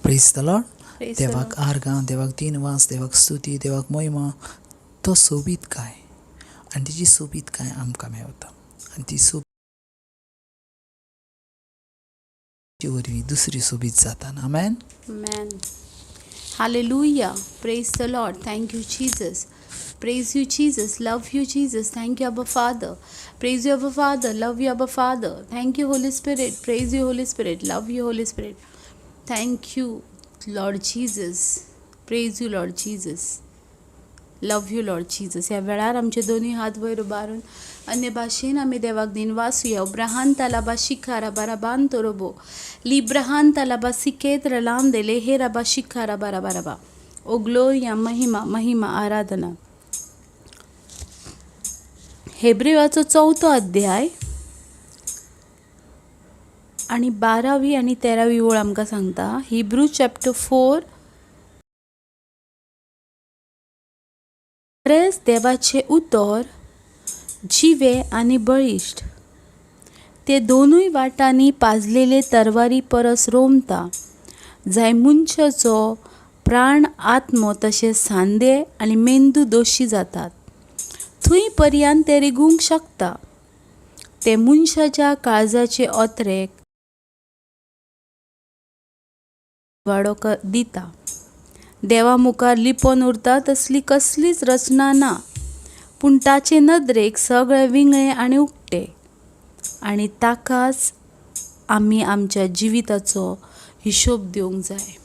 Praise the Lord. देवाक आर्गां, देवाक दिनवास, देवाक स्तुती, देवाक मोहिमा. तो सोबीतकाय आनी तिची सोबीतकाय आमकां मेवता आनी ती सोबीत वरवीं दुसरी सोबीत जाता. आमेन. Amen. Hallelujah. Praise the Lord. Thank you, Jesus. Praise you, Jesus. Love you, Jesus. Thank you, Abba Father. Praise you, Abba Father. Love you, Abba Father. Thank you, Holy Spirit. Praise you, Holy Spirit. Love you, Holy Spirit. Thank you, Lord Jesus. Praise you, Lord Jesus. Love you, Lord Jesus. ह्या वेळार आमचे दोनूय हात वयर उबारून अन्य भाशेन आमी देवाक दिनवासुया. ब्रहान तालाबा शिखारा बाराबान तोरोबो लिब्रहान तालाबा सिकेत रलाम देले हे रबा शिखारा बारा बाराबा. ओ ग्लोरिया, महिमा, महिमा, आराधना. हेब्रेवाचो चवथो अध्याय आनी 12वी आनी 13वी ओळ आमकां सांगता. हिब्रू चॅप्टर 4. खरेंच देवाचें उतर जिवें आनी बळिश्ट, ते दोनूय वाटांनी पाजलेले तरवारी परस रोमता, जाय मनशाचो प्राण, आत्मो तशें सांदे आनी मेंदू दोशी जातात थंय पर्यंत ते रिगूंक शकता. ते मनशाच्या काळजाचे ओतरेक वाडो दिता. देवा मुखार लिपोन उरता तसली कसलीच रचना ना, पूण ताचे नदरेक सगळे विंगळे आनी उकते, आनी ताकाच आमी आमच्या जिविताचो हिशोब दिवंक जाय.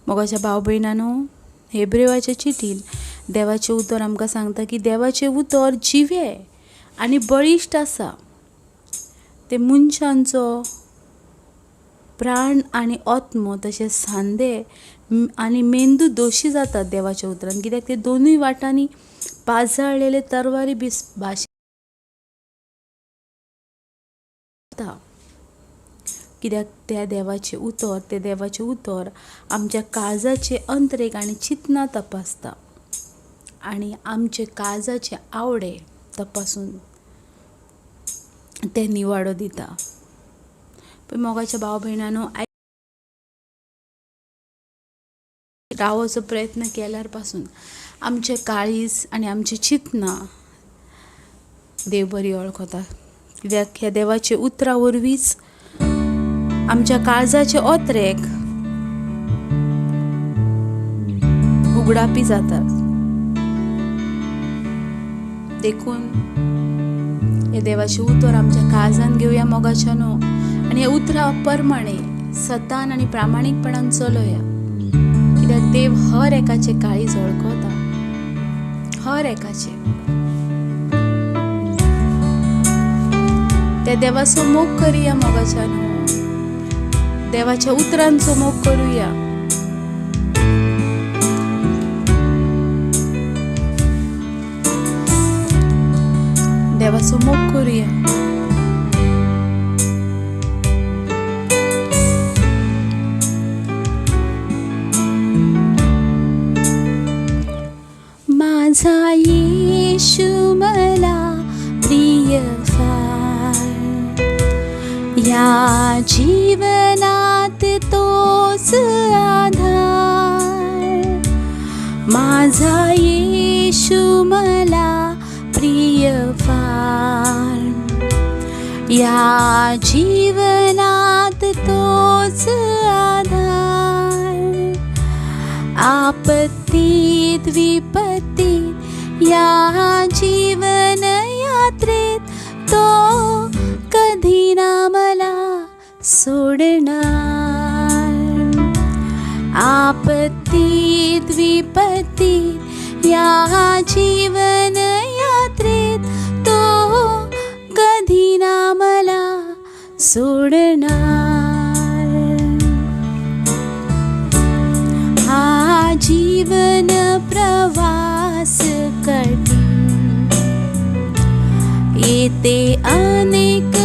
मोगाच्या भाव भयणांनो, हेब्रेवाच्या चिटीन देवाचें उतर आमकां सांगता की देवाचें उतर जिवें आनी बळिश्ट आसा. ते मनशांचो प्राण आनी आत्मो तशें सांदे आनी मेंदू दोशी जातात देवाच्या उतरान, कित्याक ते दोनूय वाटांनी पाजाळलेले तरवारी भाशेन, कित्याक त्या देवाचें उतर, ते देवाचें उतर आमच्या काळजाचे अंतरेक आनी चिंतना तपासता आनी आमचे काळजाचे आवडे तपासून ते निवाडो दिता. पूण मोगाच्या भाव भयणांनो, रावचो प्रयत्न केल्यार पासून आमचें काळीज आनी आमची चिंतना देव बरी वळखता, कित्याक ह्या देवाच्या उतरा वरवींच आमच्या काळजाचे ओतरेक उगडापी जातात. देखून हे देवाचें उतर आमच्या काळजान घेवया मोगाच्या न्हू, आनी ह्या उतरा प्रमाणे सतान आनी प्रामाणीकपणान चलोया, कित्याक देव हर एकाचे काळीज वळखता, हर एकाचे. त्या देवाचो मोग करुया मोगाच्या न्हू, देवाच्या उतरांचो मोग करुया. देवाचो मोग करुया. माझा येशू मला प्रिय फार, या जीवनात तोच आधार. माझा येशू मला प्रिय फार, या जीवनात तोच आधार. आपत्तीत विपत्तीत या जीवन यात्रेत तो कधी ना मला सोडणार. आपत्तीत विपत्तीत या जीवन यात्रेत तो कधी ना मला सोडणार. हा जीवन प्रवास कठीण, येते अनेक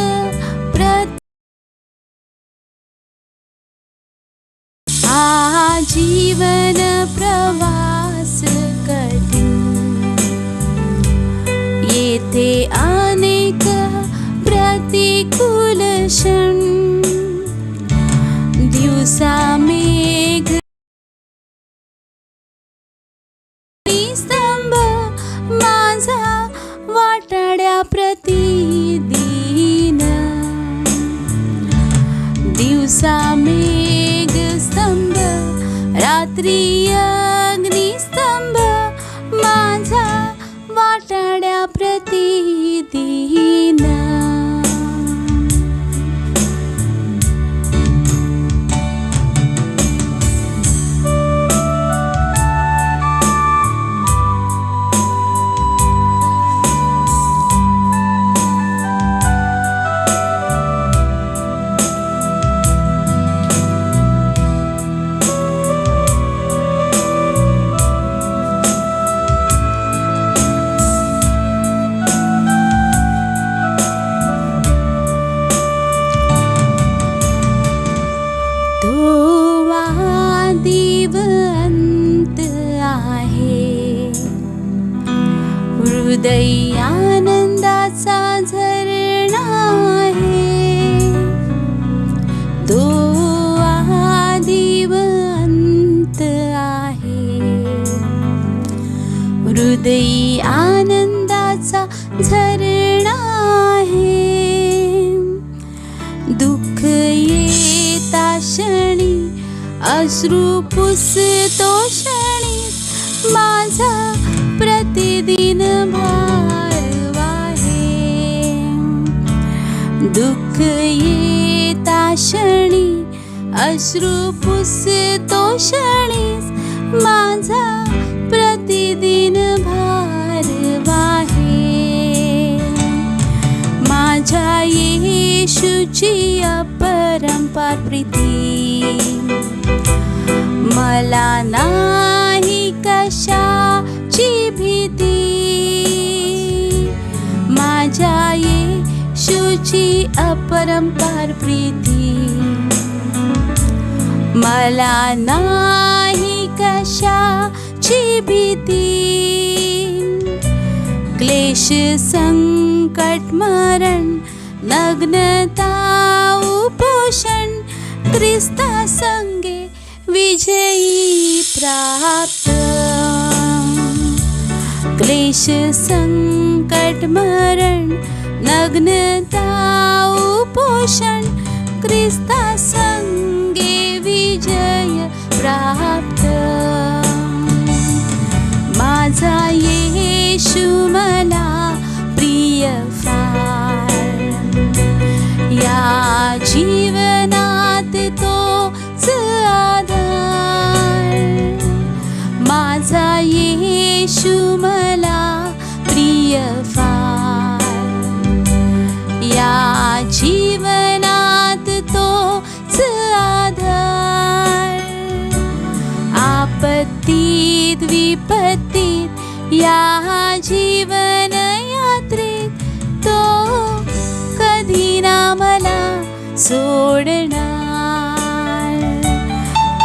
हा जीवन प्रवास कठीण, येथे अनेक प्रतिकूल क्षण. दिवसा दिवसा मेघ स्तंभ, रात्री अग्निस्तंभ, माझा वाटाड्या प्रतिदिन. तो आदिव अंत आहे, हृदय आनंदाचा झरणा आहे. तो आदिव अंत आहे, हृदय आनंदाचा झरणा आहे. दुःख येता क्षणी, अश्रू पुसतो क्षणी, माझा प्रतिदिन भार वाहे. दुःख येता क्षणी, अश्रू पुसतो क्षणी, माझा प्रतिदिन भार वाहे. माझ्या येशूची अपरंपार प्रीती, मला नाही कशाची भीती. माझ्या येशूची अपरंपार प्रीती, मला नाही कशाची भीती. क्लेश संकट मरण, नग्नता उपोषण, ख्रिस्ता संगे विजयी प्राप्त. क्लेश संकट मरण, नग्नता उपोषण, ख्रिस्ता संगे विजय प्राप्त. माझा येशू मला प्रिय फार, या जीवनात तोच आधार. माझा येशू मला प्रिय फार, या जीवनात तोच आधार. आपत्तीत विपत्तीत या जीवन यात्रेत, तो कधी ना मला सोडणार.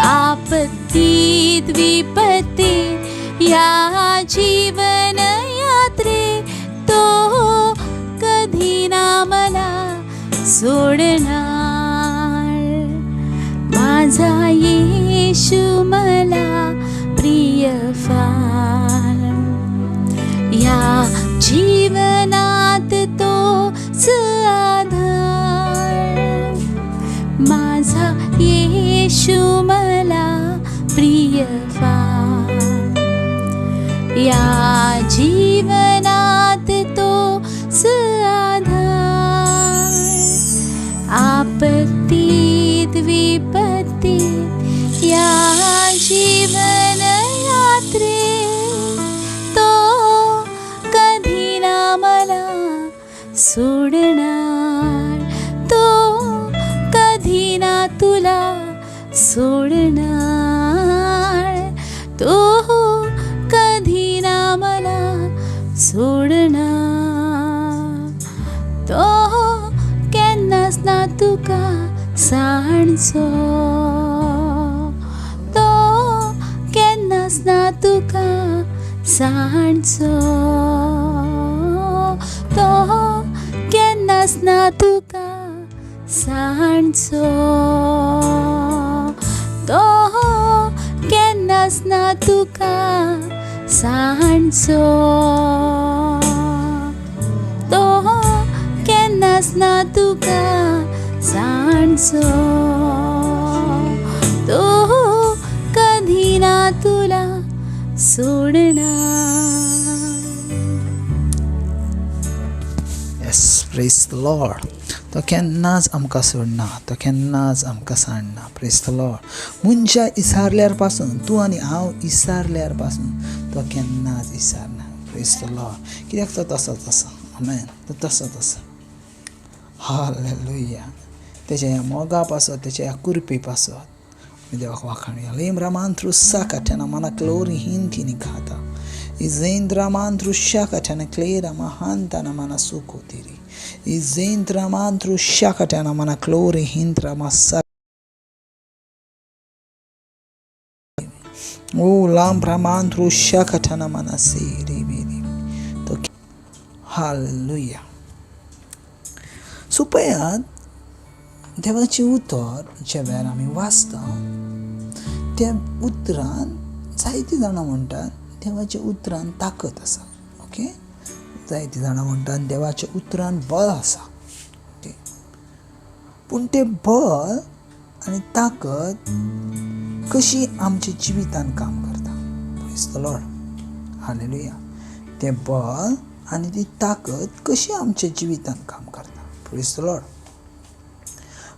आपत्तीत विपत्तीत या जीवन यात्रेत, तो कधी ना मला सोडणार. माझा येशू मला प्रिय फार, या जीवनात तोच आधार. माझा येशू मला प्रिय फार, या जीवनात तोच आधार. आपत्तीत विपत्तीत या जीवन यात्रेत, तो कधी ना मला सोडणार. तो कधी ना तुला सोडणार. तो कधी ना मला सोडणार. तो केन्नाच ना तुका सांडचो, तो केन्नाच ना तुका सांडचो, तो केन्नाच ना तुका सांडचो, तो केन्नाच ना तुका सांडचो, तो केन्नाच ना तुका जाणचो, तो कधी ना तुला सोडणार. येस, प्रेज the Lord. तो केन्नाच आमकां सोडना, तो केन्नाच आमकां सांडना. प्रेज the Lord. मनशां इसारल्यार पासून, तूं आनी हांव इसारल्यार पासून तो केन्नाच इसारना. प्रेज the Lord. कित्याक तो तसोच आसा. आमेन. तो तसोच आसा. हालेलुया. तेच्या ह्या मोगा पासत, तेच्या ह्या कुरपे पासत आमी देवाक वाखाणुया. लेम रामान साकाठ्याना मना क्लोरी हिंदी खाता Izendramantru shakatana klera mahantana mana sukotiri. Izendramantru shakatana mana klori hintra masa. O lambramantru shakatana mana siri biri. Hallelujah. So पळयात देवाचें उतर जे वेळार आमी वाचता त्या उतरान जायतीं जाणां म्हणटात देवाच्या उतरान ताकत आसा. ओके, जायतीं जाणां म्हणटात देवाच्या उतरान बळ आसा. ओके, पूण तें बळ आनी ताकद कशी आमच्या जिवितान काम करता. Praise the Lord. Hallelujah. तें बळ आनी ती ताकद कशी आमच्या जिवितान काम करता. Praise the Lord.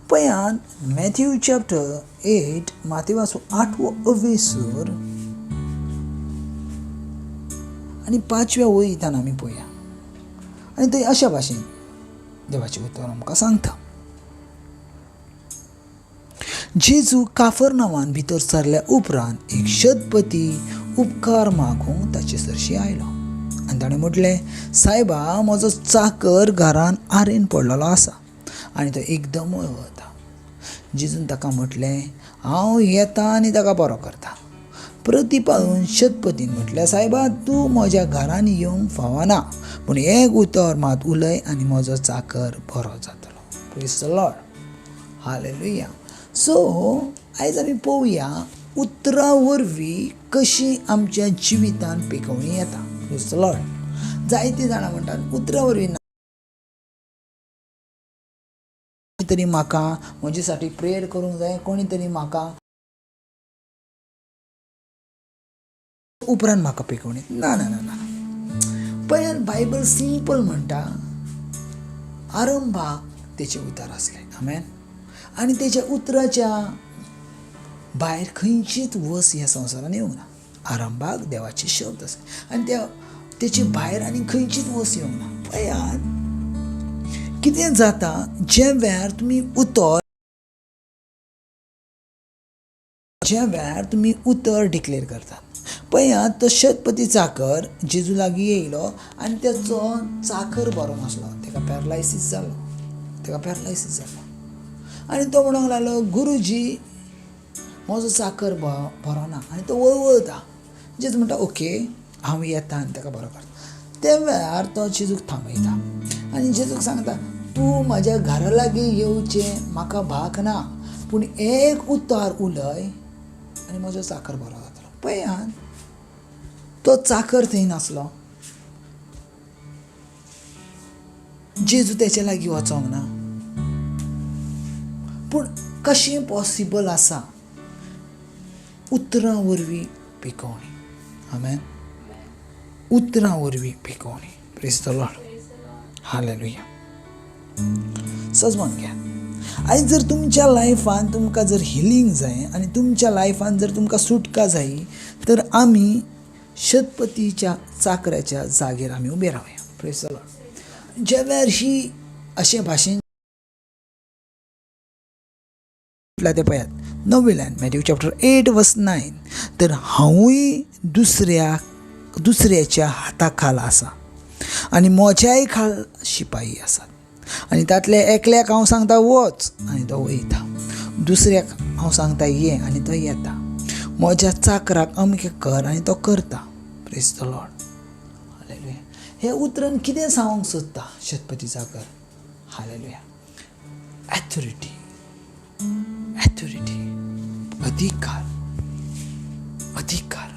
पळयात मॅथ्यू चॅप्टर 8 मातेवाचो 8वो अवेसर आनी 5व्या वळींतल्यान आमी पळोवया. आनी थंय अशा भाशेन देवाचें उतर आमकां सांगता. जेजू काफरनावान भितर सरल्या उपरांत एक शतपती उपकार मागूंक ताचे सरशी आयलो आनी ताणें म्हटलें, सायबा, म्हजो चाकर घरान आरेन पडलेलो आसा आनी तो एकदम वता. जेजून ताका म्हटलें, हांव येता आनी ताका बरो करता. प्रतिपादून शतपतीन म्हटलें, सायबा, तूं म्हज्या घरान येवंक फावना, पूण एक उतर मात उलय आनी म्हजो चाकर बरो जातलो. Praise the Lord. Hallelujah. So आयज आमी पळोवया उतरां वरवीं कशी आमच्या जिवितान पिकोवणी येता. Praise the Lord. जायतीं जाणां म्हणटात उतरां वरवीं कोणी तरी म्हाका म्हजे साठी प्रेयर करूंक जाय, कोणी तरी म्हाका उपरांत म्हाका पिकोवणी. ना ना ना ना. पळयात बायबल सिंपल म्हणटा, आरंभाक तेचें उतर आसलें. आमेन. आनी तेच्या उतराच्या भायर खंयचीच वस ह्या संवसारान येवंक ना. आरंभाक देवाचे शब्द आसले आनी त्या तेचे भायर आनी खंयचीच वस येवंक ना. पळयात कितें जाता ज्या वेळार तुमी उतर, ज्या वेळार तुमी उतर डिक्लेर करतात. पळयात तो शतपती चाकर जेजू लागीं येयलो आनी तेचो चाकर बरो नासलो, तेका पॅरलायसीस जालो, तेका पॅरलायसीस जालो आनी तो म्हणूंक लागलो, गुरुजी, म्हजो चाकर बरो ना आनी तो वळवळता. जेजू म्हणटा, ओके, हांव येता आनी ताका बरो करता. त्या वेळार तो जेजूक थांबयता आनी जेजूक सांगता, तूं म्हज्या घरा लागीं येवचें म्हाका भाग ना, पूण एक उतर उलय आनी म्हजो चाकर बरो जातलो. पळयात तो चाकर थंय नासलो, जेजू तेच्या लागीं वचोंक ना. पूण कशें पॉसिबल आसा उतरां वरवीं पिकोवणी. आमेन. उतरां वरवीं पिकोवणी. Praise the Lord. Hallelujah. सजमन घ्या. आयज जर तुमच्या लायफान तुमकां जर हिलींग जाय आनी तुमच्या लायफान जर तुमकां सुटका जाय तर आमी शतपतीच्या चाकऱ्याच्या जागेर आमी उबे रावया. Praise the Lord. ज्या वेळार ही अशे भाशेन तें पळयात 9 मॅथ्यू चॅप्टर 8 वर्स 9, तर हांवूय दुसऱ्याच्या हाता खाला आसा आनी म्हज्याय खाल शिपाई आसात आनी तांतले एकल्याक हांव सांगता वच आनी तो वयता, दुसऱ्याक हांव सांगता ये आनी तो येता, म्हज्या चाकराक अमकें कर आनी तो करता. Praise the Lord. Hallelujah. हे उतरान कितें सांगूंक सोदता शतपती चाकर? हालेलुया. एथॉरिटी, एथॉरिटी, अधिकार, अधिकार.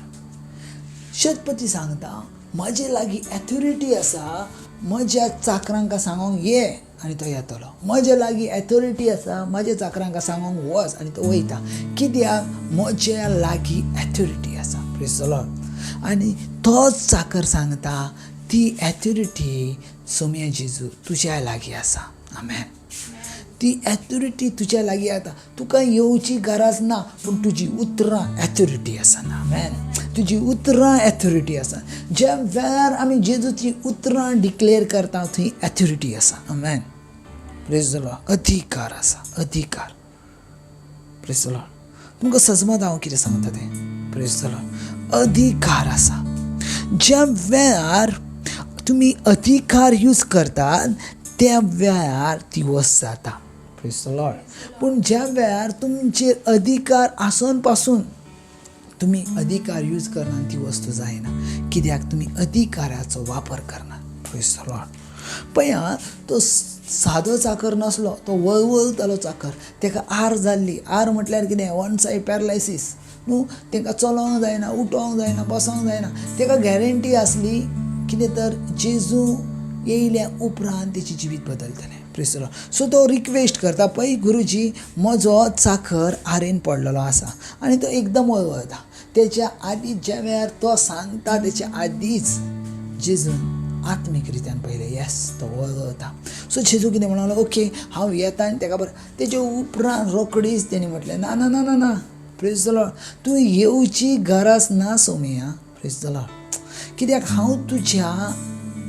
शतपती सांगता म्हजे लागीं एथॉरिटी आसा, म्हज्या चाकरांक सांगोंक ये आनी तो येतलो. म्हजे लागीं एथोरिटी आसा म्हज्या चाकरांक सांगूंक वच आनी तो वयता, कित्याक म्हज्या लागीं एथोरिटी आसा. Praise the Lord. आनी तोच चाकर सांगता ती एथोरिटी सोम्या जेजू तुज्या लागीं आसा. आमेन. ती एथोरिटी तुज्या लागीं येता, तुका येवची गरज ना, पूण तुजी उतरां एथोरिटी आसा. आमेन. तुजी उतरां एथोरिटी आसा. ज्या वेळार आमी जेजूची उतरां डिक्लेर करता थंय एथोरिटी आसा. आमेन. Praise the Lord. अधिकार आसा, अधिकार. Praise the Lord. तुमकां सजमत हांव कितें सांगता तें. Praise the Lord. अधिकार आसा. ज्या वेळार तुमी अधिकार यूज करतात त्या वेळार ती वस्त जाता. Praise the Lord. पूण ज्या वेळार तुमचेर अधिकार आसून पासून तुमी अधिकार यूज करना ती वस्तू जायना, कित्याक तुमी अधिकाराचो वापर करना. Praise the Lord. पळया, तो सादो चाकर नासलो, तो वळवळतालो चाकर. ताका आर जाल्ली. आर म्हटल्यार कितें? वन सायड पॅरालायसीस न्हू. तांकां चलोवंक जायना, उठोवंक जायना, बसोंक जायना. ताका गॅरंटी आसली कितें तर जेजू येयल्या उपरांत तेची जिवीत बदलतलें. Praise the Lord. सो तो रिक्वेस्ट करता, पळय गुरुजी म्हजो चाकर आरेन पडलेलो आसा आनी तो एकदम वळवळता. तेच्या आदींच ज्या वेळार तो सांगता तेच्या आदींच जेजून आत्मीक रित्यान पळयलें, येस तो वळवळता. सो जेजू कितें म्हणलो, ओके हांव येता आनी तेका बरें. तेच्या उपरांत रोकडीच तेणी म्हटलें, ना ना ना ना ना. Praise the Lord. तूं येवची गरज ना सोमिया. Praise the Lord. कित्याक हांव तुज्या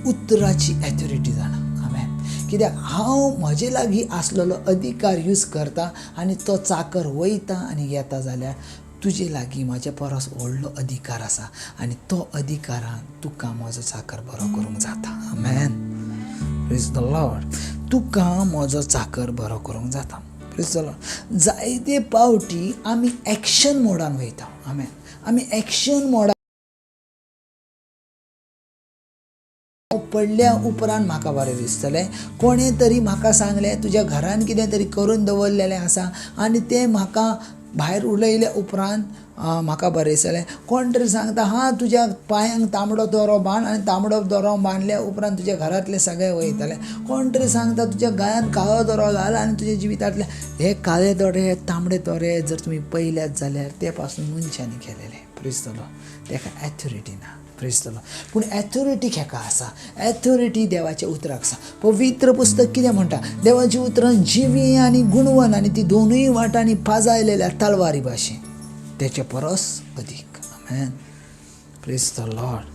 उतराची एथोरिटी जाणा. आमेन. कित्याक हांव म्हजे लागीं आसलेलो अधिकार यूज करता आनी तो चाकर वयता आनी येता जाल्यार तुजे लागीं म्हजे परस व्हडलो अधिकार आसा आनी तो अधिकारान तुका म्हजो चाकर बरो करूंक जाता. आमेन. Praise the Lord. तुका म्हजो चाकर बरो करूंक जाता. Praise the Lord. जायते पावटी आमी एक्शन मोडान वयता. आमेन. आमी एक्शन मोडान पडल्या उपरांत म्हाका बरें दिसतलें. कोणें तरी म्हाका सांगलें तुज्या घरान कितें तरी करून दवरलेलें आसा आनी तें म्हाका भायर उलयल्या उपरांत म्हाका बरें दिसतलें. कोण तरी सांगता हां तुज्या पांयांक तांबडो दोरो बांद आनी तांबडो दोरो बांदल्या उपरांत तुज्या घरांतलें सगळें वयतलें. कोण तरी सांगता तुज्या गळ्यांत काळो दोरो घाल आनी तुज्या जिवितांतलें हे काळे दोरे तांबडे दोरे जर तुमी पळयल्यात जाल्यार ते पासून मनशांनी केलेले. Praise the Lord. ताका एथोरिटी ना. Praise the Lord. पूण एथोरिटी हेका आसा. एथोरिटी देवाच्या उतराक आसा. पवित्र पुस्तक कितें म्हणटा? देवाची उतरां जिवी आनी गुणवन आनी ती दोनूय वाटांनी पाजायलेल्या तलवारी भाशेन, तेचे परस अदीक. आमेन. Praise the Lord.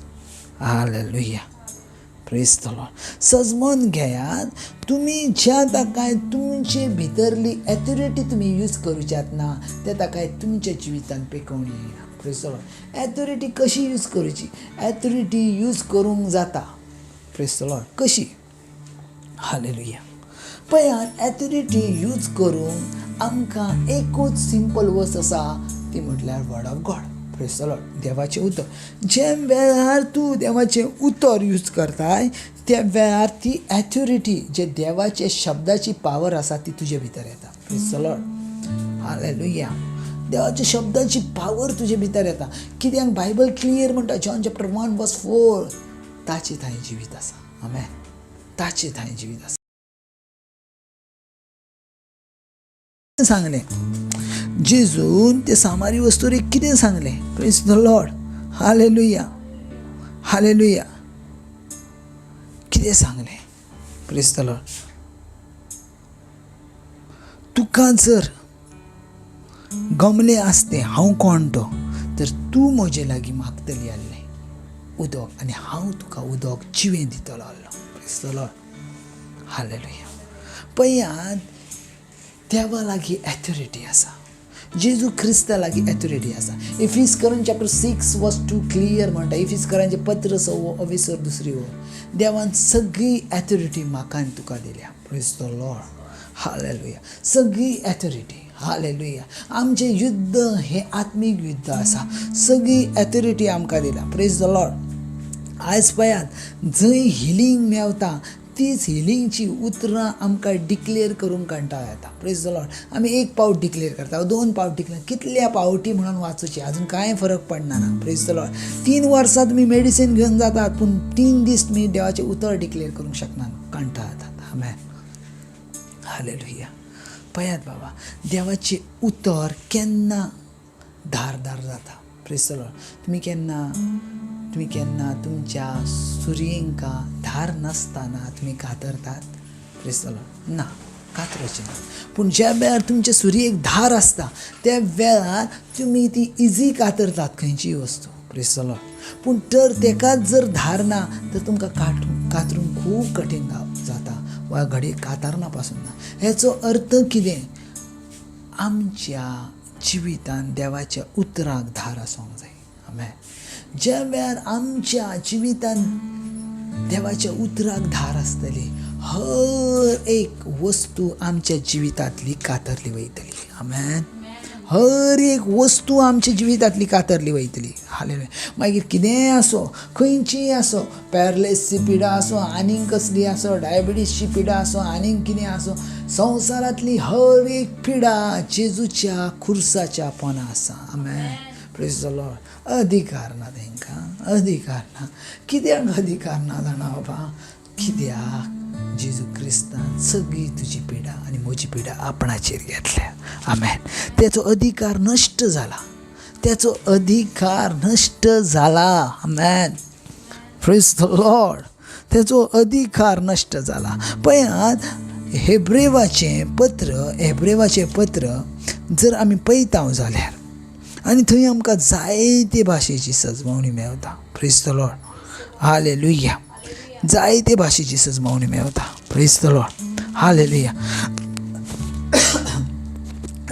Hallelujah. Praise the Lord. सजमन घेयात, तुमी ज्या ताकाय तुमचे भितरली एथोरिटी तुमी यूज करूच्यात ना ते ताकाय तुमच्या जिवितान पेकोवणी येना. Praise the Lord. Authority कशी यूज करूची? एथोरिटी यूज करूंक जाता. Praise the Lord. कशी? हालेलुया. पळयात, एथोरिटी यूज करूंक आमकां एकूच सिंपल वस्त आसा, ती म्हटल्यार word of God. Praise the Lord. देवाचें उतर. ज्या वेळार तूं देवाचें उतर यूज करताय त्या वेळार ती एथोरिटी जे देवाचे शब्दाची पावर आसा ती तुजे भितर येता. Praise the Lord. Hallelujah. देवाच्या शब्दाची पावर तुजे भितर येता. कित्याक बायबल क्लियर म्हणटा, जॉन चॅप्टर 1 वर्स 4, ताचे थंय जिवीत आसा. आमेन. ताचे थंय जिवीत आसा. सांगलें जेजून ते सामारी वस्तुरेक कितें सांगलें? Praise the Lord. Hallelujah. Hallelujah. कितें सांगलें? Praise the Lord. तुका जर गमलें आसतें हांव कोण तो, तर तूं म्हजे लागीं मागतली आसलें उदक आनी हांव तुका उदक जिवें दितलो आसलो. Praise the Lord. Hallelujah. पळयात, देवा लागीं एथोरिटी आसा. जेजू क्रिस्ता लागीं एथोरिटी आसा. इफिसकरां चॅप्टर 6 वर्स 2 क्लियर म्हणटा. इफिसकरांचें पत्र 6 अविसर दुसरी वर, देवान सगळी एथोरिटी म्हाका आनी तुका दिल्या. Praise the Lord. Hallelujah. सगळी एथोरिटी. हालेलुया. आमचें युद्ध हें आत्मीक युद्ध आसा. सगळी एथोरिटी आमकां दिल्या. Praise the Lord. आयज पळयात, जंय हिलींग मेवता तीच हिलींगची उतरां आमकां डिक्लेर करूंक कंटाळो येता. Praise the Lord. आमी एक पावट डिक्लेर करता, 2 पावट डिक्लेर, कितल्या पावटी म्हणून वाचूची, आजून कांय फरक पडना ना. Praise the Lord. 3 वर्सां तुमी मेडिसीन घेवन जातात, पूण 3 दीस तुमी देवाचें उतर डिक्लेर करूंक शकना, कंटाळो येतात. आमेन. हालेलुया. पळयात बाबा, देवाचें उतर केन्ना धारदार जाता. प्रेज the Lord. तुमी केन्ना तुमच्या सुरयेंका धार नासतना तुमी कातरतात? प्रेज the Lord. ना, कातरचें ना. पूण ज्या वेळार तुमच्या सुरयेक धार आसता त्या वेळार तुमी ती इजी कातरतात खंयचीय वस्तू. प्रेज the Lord. पूण तर तेकाच जर धार ना तर तुमकां कातरूंक खूब कठीण जाता वा घडये कातारना पासून ना. हेचो अर्थ कितें? आमच्या जिवितान देवाच्या उतराक धार आसूंक जाय. आमेन. ज्या वेळार आमच्या जिवितान देवाच्या उतराक धार आसतली, हर एक वस्तू आमच्या जिवितांतली कातरली वयतली. आमेन. हर एक वस्तू आमच्या जिवितांतली कातरली वयतली. हालेलुया. मागीर कितेंय आसो, खंयचीय आसो, पॅरलेसची पिडा आसो, आनीक कसली आसो, डायबिटीजची पिडा आसो, आनीक कितें आसो, संवसारांतली हर एक पिडा जेजूच्या खुर्साच्या पोना आसा. आमेन. Praise the Lord. अधिकार ना तेंकां, अधिकार ना. कित्याक अधिकार ना जाणा बाबा? कित्याक जेजू क्रिस्तान सगळी तुजी पिडा आनी म्हजी पिडा आपणाचेर घेतल्या. आमेन. तेचो अधिकार नश्ट जाला, तेचो अधिकार नश्ट जाला. आमेन. Praise the Lord. तेचो अधिकार नश्ट जाला. पळयात, हेब्रेवाचें पत्र जर आमी पळयता जाल्यार आनी थंय आमकां जायते भाशेची सजमावणी मेवता. Praise the Lord. Hallelujah. जायते भाशेची सजमावणी मेवता. Praise the Lord. Hallelujah.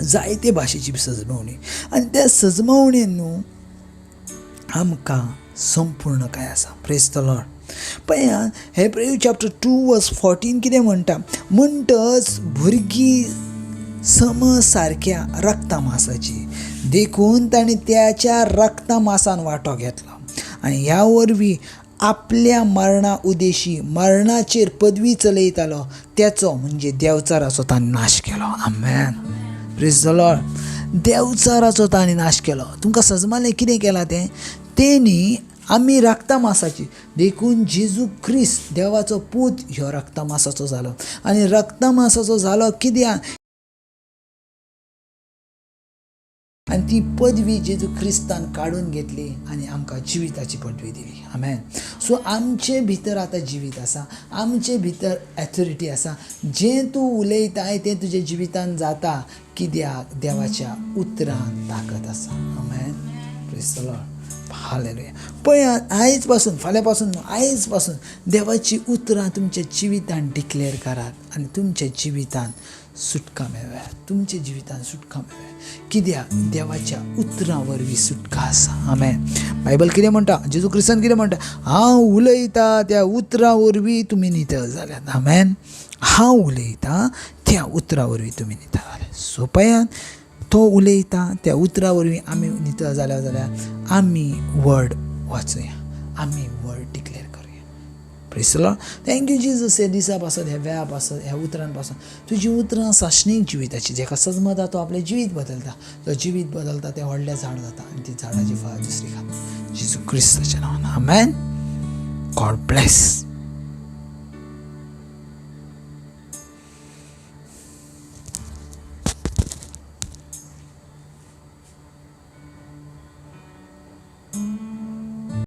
जायते भाशेची सजमावणी आनी त्या सजमावणेन न्हू आमकां संपूर्ण काय आसा. Praise the Lord. पळयात, हेब्रेव चॅप्टर 2 वर्स 14 कितें म्हणटा? म्हणटच भुरगीं सम सारक्या रक्ता मासाची, देखून ताणें त्याच्या रक्ता मासान वांटो घेतलो आनी ह्या वरवीं आपल्या मरणा उदेशी मरणाचेर पदवी चलयतालो तेचो, म्हणजे देंवचाराचो ताणें नाश केलो. आमेन. Praise the Lord. देंवचाराचो ताणें नाश केलो. तुमकां सजमालें कितें केलां तें? तेणी आमी रक्ता मासाची, देखून जेजू क्रिस्त देवाचो पूत ह्यो रक्ता मासाचो जालो. आनी रक्ता मासाचो जालो कित्याक? आनी ती पदवी जेजू क्रिस्तान काडून घेतली आनी आमकां जिविताची पदवी दिली. आमेन. सो आमचे भितर आतां जिवीत आसा, आमचे भितर एथॉरिटी आसा. जें तूं उलयताय तें तुज्या जिवितान जाता. कित्याक? देवाच्या उतरान ताकद आसा. आमेन. Praise the Lord. Hallelujah. पळयात, आयज पासून, फाल्यां पासून न्हू, आयज पासून देवाची उतरां तुमच्या जिवितान डिक्लेर करात आनी तुमच्या जिवितान सुटका मेळयात. तुमच्या जिवितान सुटका मेळयात. कित्याक? देवाच्या उतरां वरवीं सुटका आसा. आमेन. बायबल कितें म्हणटा? जेजू क्रिस्तान कितें म्हणटा? हांव उलयता त्या उतरां वरवीं तुमी नितळ जाल्यात. आमेन. हांव उलयता त्या उतरां वरवीं तुमी नितळ जाल्यात. सो पळयात, तो उलयता त्या उतरां वरवीं आमी नितळ जाल्या जाल्यार आमी वर्ड वाचुया, आमी वर्ड डिक्लेर करुया. Praise the Lord. Thank you Jesus. ह्या दिसा पासत, ह्या वेळा पासत, ह्या उतरां पासत. तुजी उतरां सासणीक जिविताची. जेका सजमता तो आपलें जिवीत बदलता. जो जिवीत बदलता तें व्हडलें झाड जाता आनी ती झाडाची फळां दुसरी खाता. जेजू क्रिस्ताच्या नांवान, आमेन. God bless.